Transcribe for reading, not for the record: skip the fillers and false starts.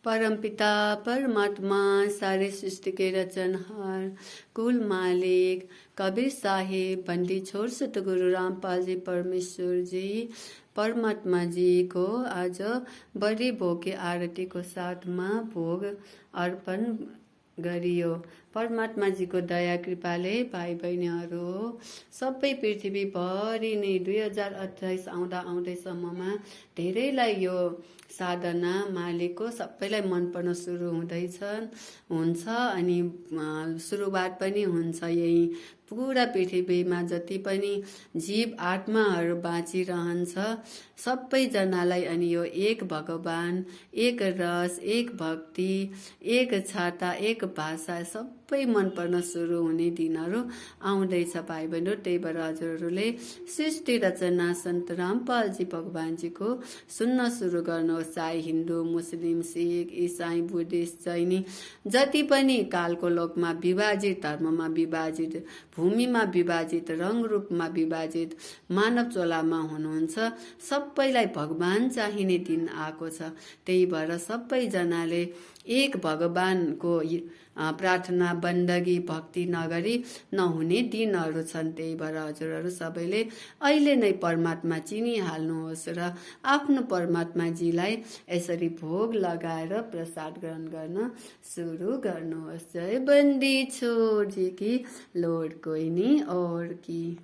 परमपिता परमात्मा सारे सृष्टि के रचनहार कुल मालिक कबीर साहिब बंदी छोर सतगुरु रामपाल जी परमेश्वर जी परमात्मा जी को आज बड़ी भोग की आरती को साथमा भोग अर्पण गरियो। परमात्मा जीको दया कृपाले भाइ बहिनीहरू सबै पृथ्वीभरि नै 2028 आउँदैसम्ममा धेरैलाई यो साधना मालिकको सबैलाई मन पर्न सुरु हुन्छ अनि सुरुवात पनि हुन्छ। यही पुरा पृथ्वीमा जति पनि जीव आत्माहरू बाँचिरहन्छ सबैजनालाई अनि यो एक भगवान, एक रस, एक भक्ति, एक छाता, एक भाषा सबै मन पर्न सुरु हुने दिनहरू आउँदैछ भाइ बहिनी। त्यही भएर हजुरहरूले सृष्टि रचना सन्त रामपालजी भगवानजीको सुन्न सुरु गर्नुहोस्। चाहे हिन्दू, मुस्लिम, सिख, इसाई, बुद्धिस्ट, जैनी जति पनि कालको लोकमा विभाजित, धर्ममा विभाजित, भूमिमा विभाजित, रङ रूपमा विभाजित मानव चोलामा हुनुहुन्छ सबैलाई भगवान चाहिने दिन आएको छ। त्यही भएर सबैजनाले एक भगवानको प्रार्थना बन्दगी भक्ति नगरी नहुने दिनहरू छन्। त्यही भएर हजुरहरू सबैले अहिले नै परमात्मा चिनिहाल्नुहोस् र आफ्नो परमात्माजीलाई यसरी भोग लगाएर प्रसाद ग्रहण गर्न सुरु गर्नुहोस्। जय बन्दी छोर जी की, लॉर्ड कोई नहीं और की।